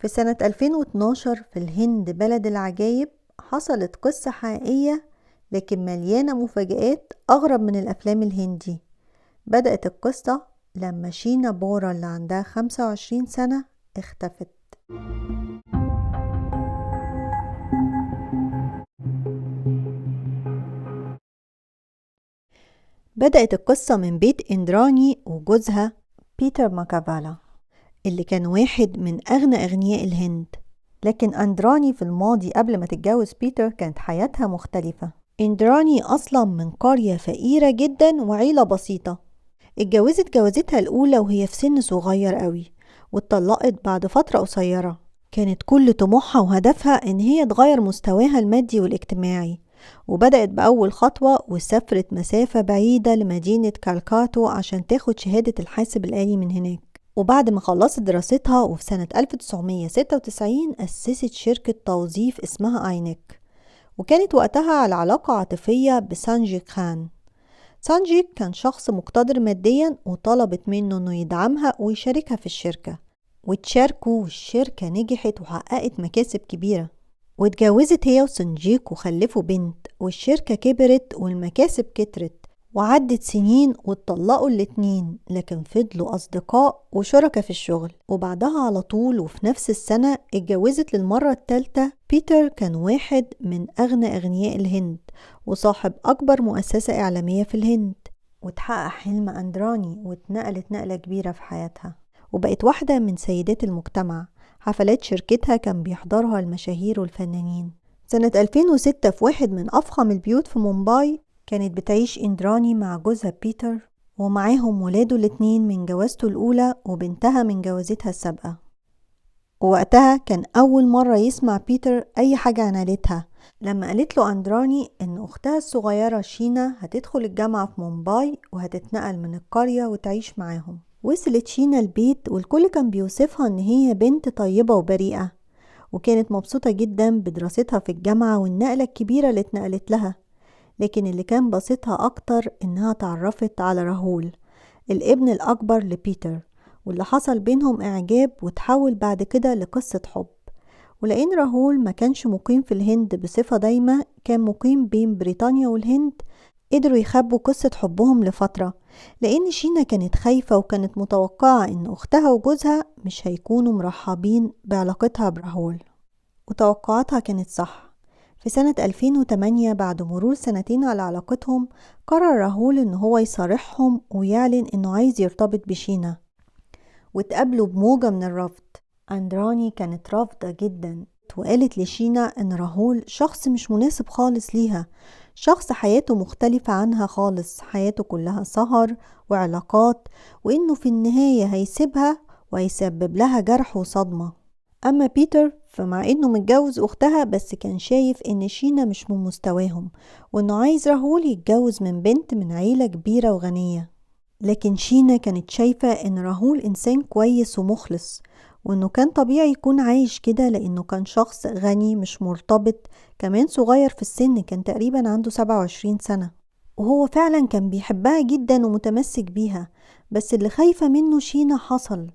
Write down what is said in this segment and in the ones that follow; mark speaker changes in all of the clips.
Speaker 1: في سنة 2012 في الهند بلد العجايب حصلت قصة حقيقية لكن مليانة مفاجآت أغرب من الأفلام الهندي. بدأت القصة لما شينا بورا اللي عندها 25 سنة اختفت. بدأت القصة من بيت إندراني وجوزها بيتر ماكافالا اللي كان واحد من أغنى أغنياء الهند. لكن أندراني في الماضي قبل ما تتجوز بيتر كانت حياتها مختلفة. إندراني أصلا من قرية فقيرة جدا وعيلة بسيطة. اتجوزت جوازتها الأولى وهي في سن صغير قوي، واتطلقت بعد فترة قصيرة. كانت كل طموحها وهدفها إن هي تغير مستواها المادي والاجتماعي، وبدأت بأول خطوة وسافرت مسافة بعيدة لمدينة كالكاتو عشان تاخد شهادة الحاسب الآلي من هناك. وبعد ما خلصت دراستها وفي سنة 1996 أسست شركة توظيف اسمها آينك، وكانت وقتها على علاقة عاطفية بسانجي خان. سانجي كان شخص مقتدر ماديا، وطلبت منه انه يدعمها ويشاركها في الشركة، وتشاركوا والشركة نجحت وحققت مكاسب كبيرة. واتجوزت هي وسانجيك وخلفوا بنت، والشركة كبرت والمكاسب كترت، وعدت سنين واتطلقوا الاتنين، لكن فضلوا أصدقاء وشركاء في الشغل. وبعدها على طول وفي نفس السنة اتجوزت للمرة الثالثة. بيتر كان واحد من أغنى أغنياء الهند وصاحب أكبر مؤسسة إعلامية في الهند، وتحقق حلم أندراني واتنقلت نقلة كبيرة في حياتها وبقت واحدة من سيدات المجتمع. حفلات شركتها كان بيحضرها المشاهير والفنانين. سنة 2006 في واحد من أفخم البيوت في مومباي كانت بتعيش إندراني مع جوزها بيتر ومعاهم ولاده الاتنين من جوازته الأولى وبنتها من جوازتها السابقة. ووقتها كان أول مرة يسمع بيتر أي حاجة عن عيلتها لما قالت له أندراني إن أختها الصغيرة شينا هتدخل الجامعة في مومباي وهتتنقل من القرية وتعيش معاهم. وصلت شينا البيت والكل كان بيوصفها إن هي بنت طيبة وبريئة، وكانت مبسوطة جدا بدراستها في الجامعة والنقلة الكبيرة اللي اتنقلت لها. لكن اللي كان بسطها أكتر إنها تعرفت على راهول الابن الأكبر لبيتر، واللي حصل بينهم إعجاب وتحول بعد كده لقصة حب. ولأن راهول ما كانش مقيم في الهند بصفة دايمة، كان مقيم بين بريطانيا والهند، قدروا يخبوا قصة حبهم لفترة، لأن شينا كانت خايفة وكانت متوقعة إن أختها وجوزها مش هيكونوا مرحبين بعلاقتها براهول، وتوقعاتها كانت صح. في سنة 2008 بعد مرور سنتين على علاقتهم قرر راهول إن هو يصارحهم ويعلن إنه عايز يرتبط بشينا، واتقابلوا بموجة من الرفض. أندراني كانت رافضة جدا وقالت لشينا إن راهول شخص مش مناسب خالص ليها، شخص حياته مختلفة عنها خالص، حياته كلها سهر وعلاقات، وإنه في النهاية هيسيبها وهيسبب لها جرح وصدمة. أما بيتر فمع إنه متجوز أختها بس كان شايف إن شينا مش من مستواهم، وإنه عايز راهول يتجوز من بنت من عيلة كبيرة وغنية. لكن شينا كانت شايفة إن راهول إنسان كويس ومخلص، وإنه كان طبيعي يكون عايش كده لأنه كان شخص غني مش مرتبط، كمان صغير في السن، كان تقريبا عنده 27 سنة، وهو فعلا كان بيحبها جدا ومتمسك بيها. بس اللي خايفة منه شينا حصل.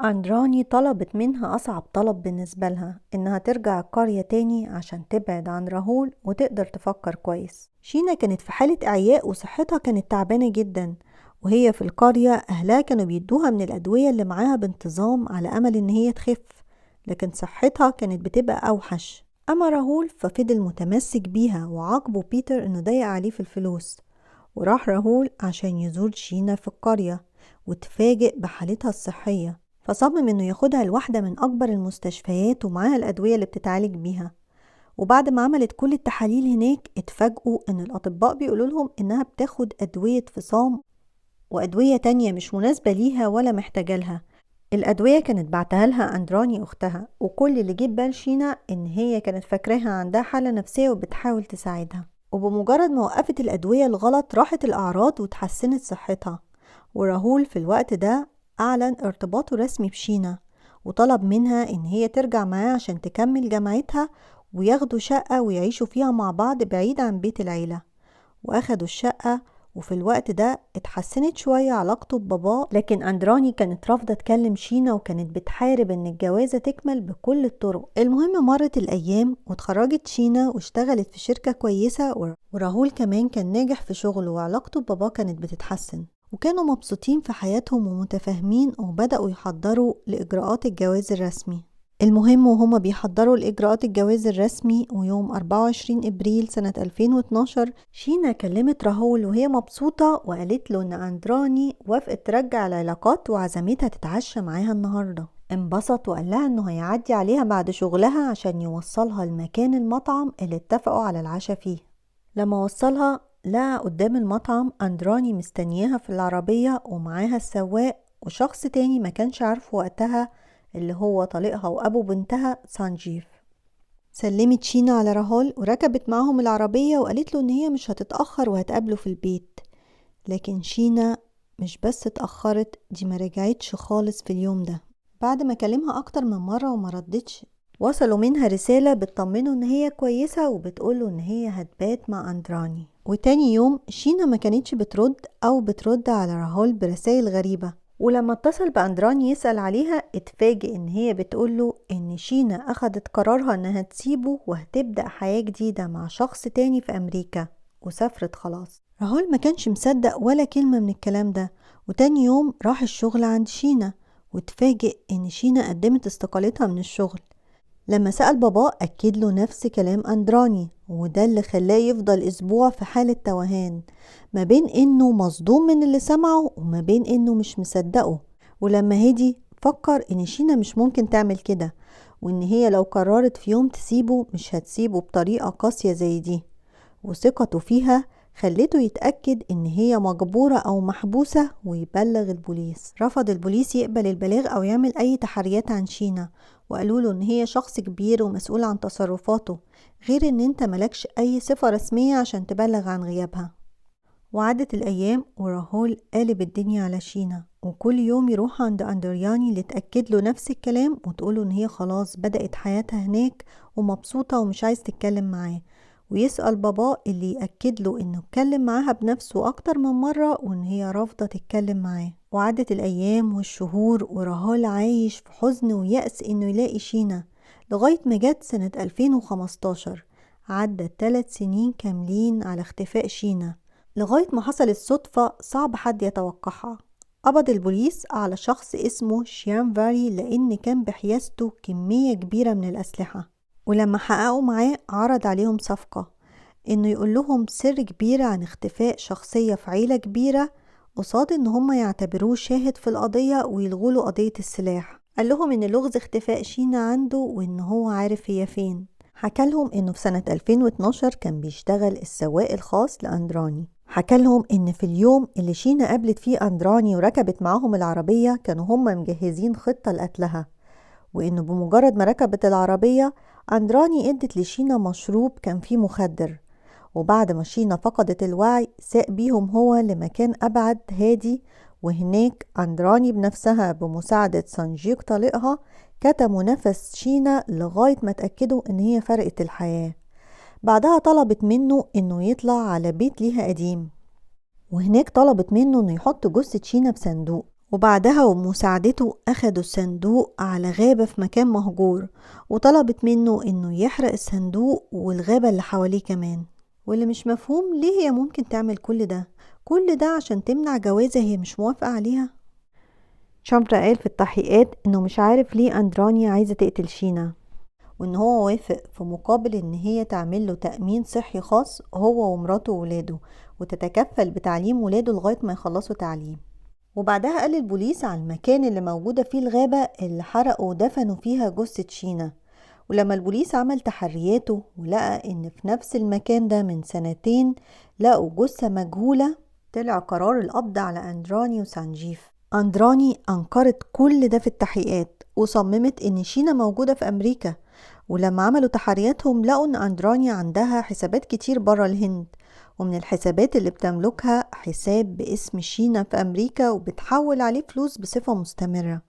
Speaker 1: أندراني طلبت منها أصعب طلب بالنسبة لها، إنها ترجع القرية تاني عشان تبعد عن راهول وتقدر تفكر كويس. شينا كانت في حالة إعياء وصحتها كانت تعبانة جدا، وهي في القرية أهلها كانوا بيدوها من الأدوية اللي معاها بانتظام على أمل إن هي تخف، لكن صحتها كانت بتبقى أوحش. أما راهول ففضل متمسك بيها وعاقبه بيتر إنه ضايق عليه في الفلوس. وراح راهول عشان يزور شينا في القرية وتفاجئ بحالتها الصحية، فصمم إنه ياخدها لواحدة من أكبر المستشفيات ومعاها الأدوية اللي بتتعالج بيها. وبعد ما عملت كل التحاليل هناك اتفاجئوا إن الأطباء بيقولوا لهم إنها بتاخد أدوية فصام وأدوية تانية مش مناسبة ليها ولا محتاجة لها. الأدوية كانت بعتها لها أندراني أختها، وكل اللي جه بال شينا إن هي كانت فاكراها عندها حالة نفسية وبتحاول تساعدها. وبمجرد ما وقفت الأدوية الغلط راحت الأعراض وتحسنت صحتها. وراهول في الوقت ده أعلن ارتباطه رسمي بشينا، وطلب منها إن هي ترجع معاه عشان تكمل جامعتها وياخدوا شقة ويعيشوا فيها مع بعض بعيد عن بيت العيلة. وأخدوا الشقة وفي الوقت ده اتحسنت شوية علاقته بباباه، لكن أندراني كانت رافضة تكلم شينا وكانت بتحارب ان الجوازة تكمل بكل الطرق. المهم مرت الأيام واتخرجت شينا واشتغلت في شركة كويسة، وراهول كمان كان ناجح في شغله وعلاقته بباباه كانت بتتحسن، وكانوا مبسوطين في حياتهم ومتفاهمين، وبدأوا يحضروا لإجراءات الجواز الرسمي. المهم وهما بيحضروا لإجراءات الجواز الرسمي، ويوم 24 إبريل سنة 2012 شينا كلمت راهول وهي مبسوطة وقالت له إن أندراني وافقت ترجع العلاقات وعزمتها تتعشى معاها النهاردة. انبسط وقال لها إنه هيعدي عليها بعد شغلها عشان يوصلها لمكان المطعم اللي اتفقوا على العشاء فيه. لما وصلها لقى قدام المطعم أندراني مستنياها في العربية ومعاها السواق وشخص تاني ما كانش عارفه وقتها اللي هو طليقها وأبو بنتها سانجيف. سلمت شينا على راهول وركبت معهم العربية وقالت له إن هي مش هتتأخر وهتقابله في البيت. لكن شينا مش بس اتأخرت، دي ما رجعتش خالص في اليوم ده. بعد ما كلمها أكتر من مرة وما ردتش، وصلوا منها رسالة بتطمنه إن هي كويسة وبتقوله إن هي هتبات مع أندراني. وتاني يوم شينا ما كانتش بترد أو بترد على راهول برسائل غريبة، ولما اتصل بأندراني يسأل عليها اتفاجئ إن هي بتقوله إن شينا أخدت قرارها إنها تسيبه وهتبدأ حياة جديدة مع شخص تاني في أمريكا، وسافرت خلاص. راهول ما كانش مصدق ولا كلمة من الكلام ده، وتاني يوم راح الشغل عند شينا واتفاجئ إن شينا قدمت استقالتها من الشغل. لما سأل باباه أكد له نفس كلام أندراني، وده اللي خلاه يفضل أسبوع في حالة توهان ما بين إنه مصدوم من اللي سمعه وما بين إنه مش مصدقه. ولما هدي فكر إن شينا مش ممكن تعمل كده، وإن هي لو قررت في يوم تسيبه مش هتسيبه بطريقة قاسية زي دي، وثقته فيها خلته يتأكد إن هي مجبورة أو محبوسة ويبلغ البوليس. رفض البوليس يقبل البلاغ أو يعمل أي تحريات عن شينا، وقالوا له إن هي شخص كبير ومسؤول عن تصرفاته، غير إن أنت ملكش أي صفة رسمية عشان تبلغ عن غيابها. وعدت الأيام وراهول قالب الدنيا على شينا، وكل يوم يروح عند أندرياني اللي تأكد له نفس الكلام وتقوله إن هي خلاص بدأت حياتها هناك ومبسوطة ومش عايز تتكلم معاه، ويسأل باباه اللي يأكد له إنه اتكلم معاها بنفسه أكتر من مرة وإن هي رافضة تتكلم معاه. وعدت الأيام والشهور وراهول عايش في حزن ويأس إنه يلاقي شينا، لغاية ما جت سنة 2015. عدت 3 سنين كاملين على اختفاء شينا، لغاية ما حصلت صدفة صعب حد يتوقعها. قبض البوليس على شخص اسمه شيام فاري لأن كان بحيازته كمية كبيرة من الأسلحة، ولما حققوا معاه عرض عليهم صفقة إنه يقول لهم سر كبير عن اختفاء شخصية في عيلة كبيرة قصاد إن هم يعتبروه شاهد في القضية ويلغوا له قضية السلاح. قال لهم إن لغز اختفاء شينا عنده وإن هو عارف هي فين. حكى لهم إنه في سنة 2012 كان بيشتغل السواق الخاص لأندراني. حكى لهم إن في اليوم اللي شينا قابلت فيه أندراني وركبت معاهم العربية كانوا هم مجهزين خطة لقتلها، وإنه بمجرد ما ركبت العربية أندراني ادت لشينا مشروب كان فيه مخدر، وبعد ما شينا فقدت الوعي ساق بيهم هو لمكان أبعد هادي، وهناك أندراني بنفسها بمساعدة سانجيك طليقها كتموا نفس شينا لغاية ما تأكدوا إن هي فرقت الحياة. بعدها طلبت منه إنه يطلع على بيت ليها قديم، وهناك طلبت منه إنه يحط جثة شينا في صندوق، وبعدها ومساعدته أخدوا الصندوق على غابة في مكان مهجور، وطلبت منه إنه يحرق الصندوق والغابة اللي حواليه كمان. واللي مش مفهوم ليه هي ممكن تعمل كل ده، كل ده عشان تمنع جوازة هي مش موافقة عليها. شامبرا قال في التحقيقات إنه مش عارف ليه أندراني عايزة تقتل شينا، وإن هو وافق في مقابل إن هي تعمل له تأمين صحي خاص هو ومراته وولاده، وتتكفل بتعليم ولاده لغاية ما يخلصوا تعليم. وبعدها قال البوليس على المكان اللي موجودة فيه الغابة اللي حرقوا ودفنوا فيها جثة شينا. ولما البوليس عمل تحرياته ولقى إن في نفس المكان ده من 2 سنين لقوا جثة مجهولة، طلع قرار القبض على أندراني وسانجيف. أندراني أنكرت كل ده في التحقيقات وصممت إن شينا موجودة في أمريكا، ولما عملوا تحرياتهم لقوا إن أندراني عندها حسابات كتير برا الهند، ومن الحسابات اللي بتملكها حساب باسم شينا في أمريكا وبتحول عليه فلوس بصفة مستمرة.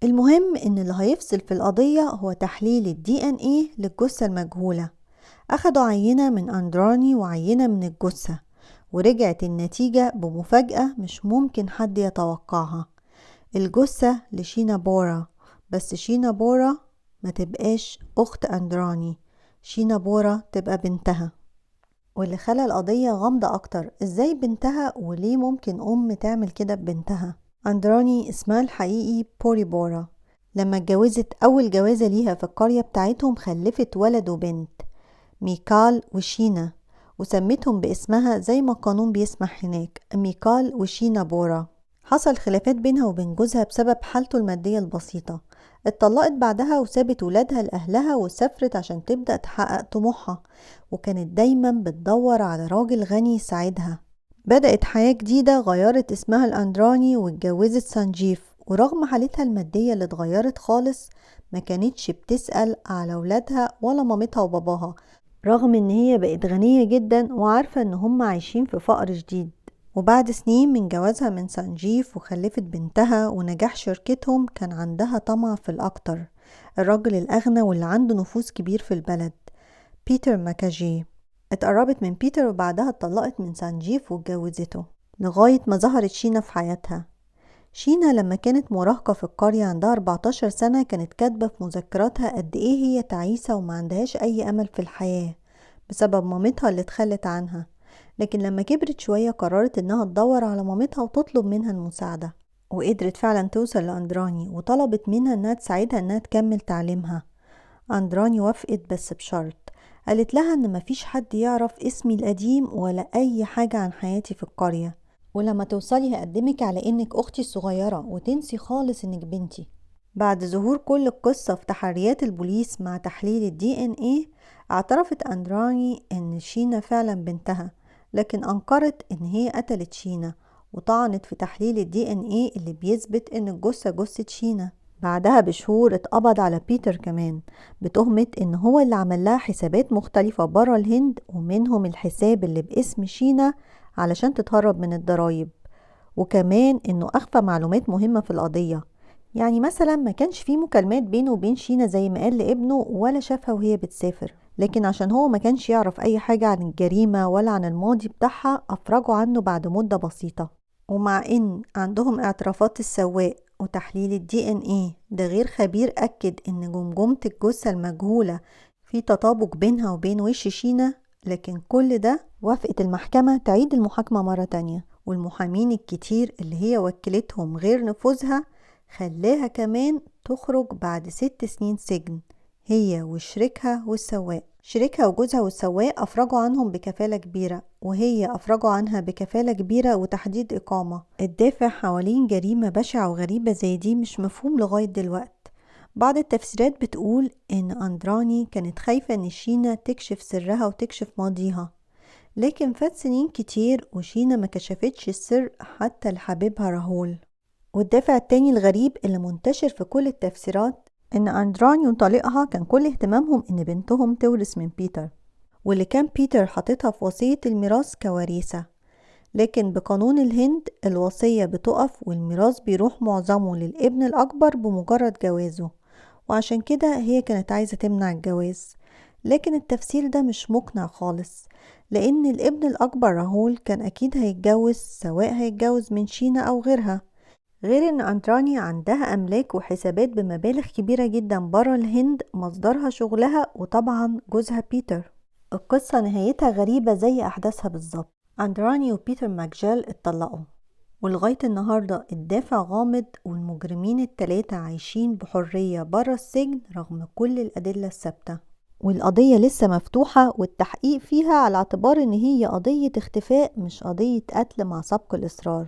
Speaker 1: المهم إن اللي هيفصل في القضية هو تحليل ال DNA للجثة المجهولة. أخدوا عينة من أندراني وعينة من الجثة، ورجعت النتيجة بمفاجأة مش ممكن حد يتوقعها، الجثة لشينا بورا. بس شينا بورا ما تبقاش أخت أندراني، شينا بورا تبقى بنتها. واللي خلى القضية غامضة أكتر، إزاي بنتها وليه ممكن أم تعمل كده ببنتها؟ أندراني اسمها الحقيقي بوري بورا. لما اتجوزت أول جوازة ليها في القرية بتاعتهم خلفت ولد وبنت، ميكال وشينا، وسمتهم باسمها زي ما القانون بيسمح هناك، ميكال وشينا بورا. حصل خلافات بينها وبين جوزها بسبب حالته المادية البسيطة، اتطلقت بعدها وسابت ولادها لأهلها وسافرت عشان تبدأ تحقق طموحها، وكانت دايما بتدور على راجل غني يساعدها. بدأت حياة جديدة، غيرت اسمها الأندراني واتجوزت سانجيف، ورغم حالتها المادية اللي اتغيرت خالص ما كانتش بتسأل على ولادها ولا مامتها وباباها، رغم ان هي بقت غنية جدا وعارفة ان هم عايشين في فقر شديد. وبعد سنين من جوازها من سانجيف وخلفت بنتها ونجاح شركتهم، كان عندها طمع في الأكتر، الراجل الأغنى واللي عنده نفوذ كبير في البلد، بيتر ماكاجي. اتقربت من بيتر وبعدها اتطلقت من سانجيف واتجوزته، لغاية ما ظهرت شينا في حياتها. شينا لما كانت مراهقة في القرية عندها 14 سنة كانت كاتبة في مذكراتها قد ايه هي تعيسة وما عندهاش أي أمل في الحياة بسبب مامتها اللي اتخلت عنها. لكن لما كبرت شوية قررت انها تدور على مامتها وتطلب منها المساعدة، وقدرت فعلا توصل لأندراني وطلبت منها انها تساعدها انها تكمل تعليمها. أندراني وافقت بس بشرط، قالت لها ان مفيش حد يعرف اسمي القديم ولا اي حاجة عن حياتي في القرية، ولما توصلي هقدمك على انك اختي الصغيرة وتنسي خالص انك بنتي. بعد ظهور كل القصة في تحريات البوليس مع تحليل الDNA، اعترفت أندراني ان شينا فعلا بنتها، لكن أنكرت إن هي قتلت شينا وطعنت في تحليل الDNA اللي بيثبت إن الجثة جثة شينا. بعدها بشهور اتقبض على بيتر كمان بتهمة إن هو اللي عمل لها حسابات مختلفة برا الهند، ومنهم الحساب اللي باسم شينا علشان تتهرب من الضرايب، وكمان إنه أخفى معلومات مهمة في القضية. يعني مثلا ما كانش فيه مكالمات بينه وبين شينا زي ما قال لابنه، ولا شافها وهي بتسافر، لكن عشان هو ما كانش يعرف أي حاجة عن الجريمة ولا عن الماضي بتاعها أفرجوا عنه بعد مدة بسيطة. ومع إن عندهم اعترافات السواق وتحليل الDNA، ده غير خبير أكد إن جمجمة الجثة المجهولة في تطابق بينها وبين وش شينا، لكن كل ده وافقت المحكمة تعيد المحاكمة مرة تانية، والمحامين الكتير اللي هي وكلتهم غير نفوذها خلاها كمان تخرج بعد 6 سنين سجن، هي وشريكها والسواق. شريكها وجوزها والسواق أفرجوا عنهم بكفالة كبيرة، وهي أفرجوا عنها بكفالة كبيرة وتحديد إقامة. الدافع حوالين جريمة بشعة وغريبة زي دي مش مفهوم لغاية دلوقت. بعض التفسيرات بتقول إن أندراني كانت خايفة إن شينا تكشف سرها وتكشف ماضيها، لكن فات سنين كتير وشينا ما كشفتش السر حتى لحبيبها راهول. والدافع التاني الغريب اللي منتشر في كل التفسيرات إن أندراني وطليقها كان كل اهتمامهم إن بنتهم تورث من بيتر، واللي كان بيتر حاططها في وصية الميراث كوريثة، لكن بقانون الهند الوصية بتقف والميراث بيروح معظمه للابن الأكبر بمجرد جوازه، وعشان كده هي كانت عايزة تمنع الجواز. لكن التفسير ده مش مقنع خالص، لأن الابن الأكبر راهول كان أكيد هيتجوز، سواء هيتجوز من شينا أو غيرها. غير ان أندراني عندها أملاك وحسابات بمبالغ كبيرة جدا برا الهند مصدرها شغلها وطبعا جوزها بيتر. القصة نهايتها غريبة زي أحداثها بالظبط. أندراني وبيتر ماكجيل اتطلقوا، ولغاية النهاردة الدافع غامض، والمجرمين التلاتة عايشين بحرية برا السجن رغم كل الأدلة الثابتة، والقضية لسه مفتوحة والتحقيق فيها على اعتبار ان هي قضية اختفاء مش قضية قتل مع سبق الإصرار.